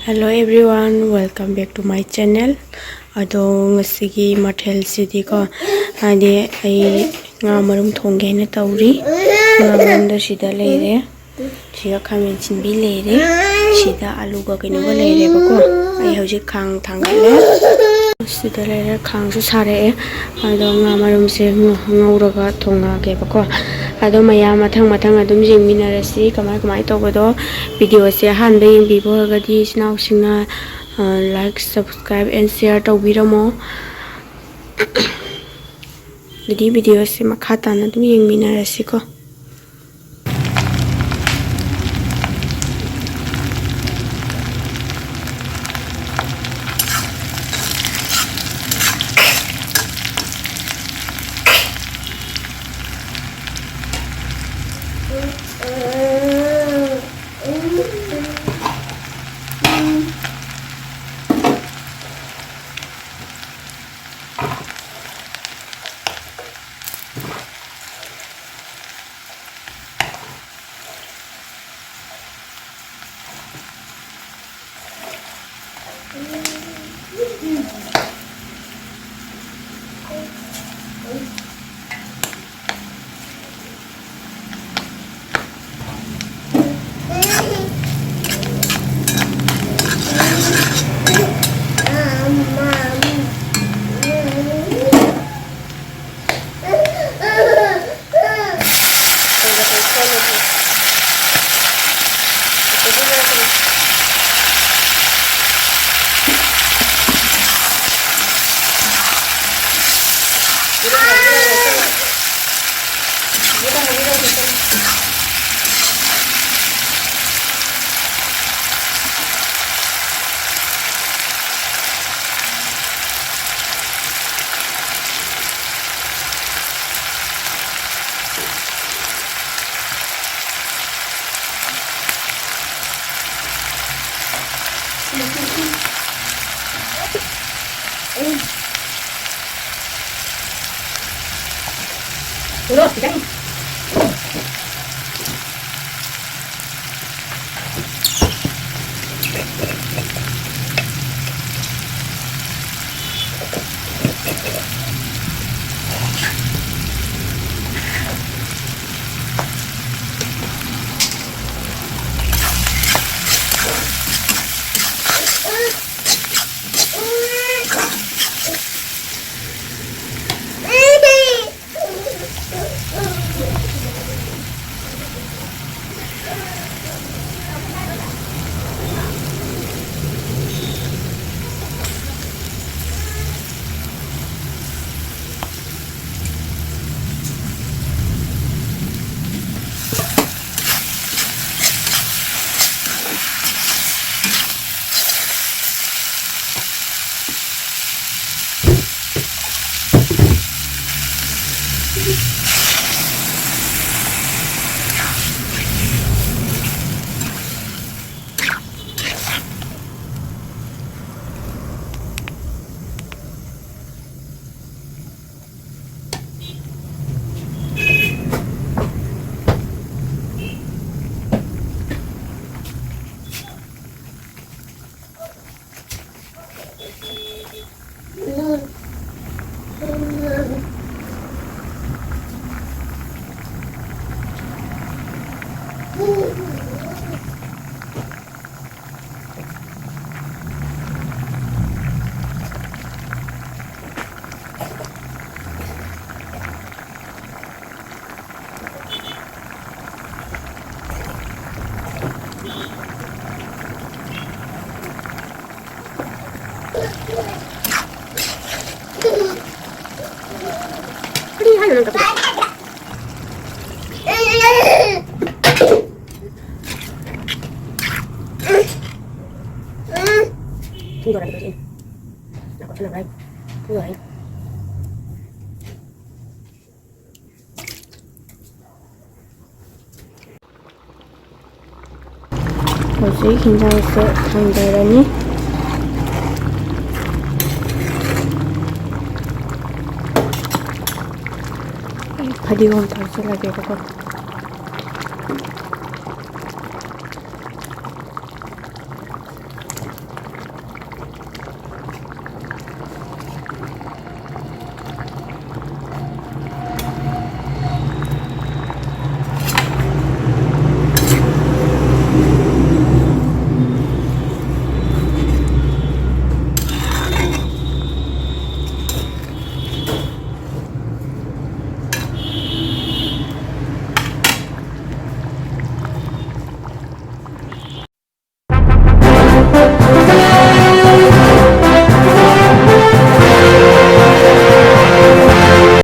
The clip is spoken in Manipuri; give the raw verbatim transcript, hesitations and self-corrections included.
Hello everyone, welcome back to my channel. ꯑꯗꯣ ꯉꯁꯤꯒꯤ ꯃꯊꯦꯜꯁꯤꯗꯤꯀꯣ, ꯍꯥꯏꯗꯤ ꯑꯩ ꯉꯥ ꯃꯔꯨꯝ ꯊꯣꯡꯒꯦ ꯍꯥꯏꯅ ꯇꯧꯔꯤ꯫ ꯉꯥ ꯃꯔꯨꯝꯗꯣ ꯁꯤꯗ ꯂꯩꯔꯦ, ꯁꯤꯗ ꯈꯥꯃꯦꯟ ꯑꯁꯤꯟꯕꯤ ꯂꯩꯔꯦ, ꯁꯤꯗ ꯑꯂꯨꯒ ꯀꯩꯅꯣꯒ ꯂꯩꯔꯦꯕꯀꯣ꯫ ꯑꯩ ꯍꯧꯖꯤꯛ ꯈꯥꯡ ꯊꯥꯡꯒꯠꯂꯦ꯫ ꯁꯤꯗ ꯂꯩꯔꯦ, ꯈꯥꯡꯁꯨ ꯁꯥꯔꯛꯑꯦ꯫ ꯑꯗꯣ ꯉꯥ ꯃꯔꯨꯝꯁꯦ ꯉꯧ-, ꯉꯧꯔꯒ ꯊꯣꯡꯉꯛꯑꯒꯦꯕꯀꯣ꯫ ꯑꯗꯣ ꯃꯌꯥꯝ ꯃꯊꯪ ꯃꯊꯪ ꯑꯗꯨꯝ ꯌꯦꯡꯃꯤꯟꯅꯔꯁꯤ ꯀꯃꯥꯏ ꯀꯃꯥꯏ ꯇꯧꯕꯗꯣ꯫ ꯚꯤꯗꯤꯑꯣꯁꯦ ꯑꯍꯥꯟꯕ ꯌꯦꯡꯕꯤꯕ ꯑꯣꯏꯔꯒꯗꯤ ꯏꯆꯤꯟ ꯏꯅꯥꯎꯁꯤꯡꯅ, ꯑ, like, subscribe and share ꯇꯧꯕꯤꯔꯝꯃꯣ꯫ ꯑꯗꯨꯗꯤ ꯚꯤꯗꯤꯑꯣꯁꯦ ꯃꯈꯥ ꯇꯥꯅ ꯑꯗꯨꯝ ꯌꯦꯡꯃꯤꯟꯅꯔꯁꯤꯀꯣ꯫ ꯀꯔꯤ ꯍꯥꯏꯅꯣ ꯅꯪ ꯇꯧꯕꯗꯣ? ꯊꯤꯟꯗꯣꯔꯛꯑꯒꯦ ꯁꯤ꯫ ꯉꯥꯏꯈꯣ, ꯁꯤ ꯂꯧꯔꯣ ꯍꯥꯏ꯫ ꯊꯤꯟꯗꯣꯔꯛꯑꯒꯦ꯫ ꯍꯧꯖꯤꯛ ꯍꯤꯟꯖꯥꯡꯁꯦ ꯊꯥꯡꯗꯔꯅꯤ꯫ ꯑꯩ ꯐꯗꯤꯒꯣꯝ ꯊꯥꯛꯆꯜꯂꯒꯦꯕꯀꯣ꯫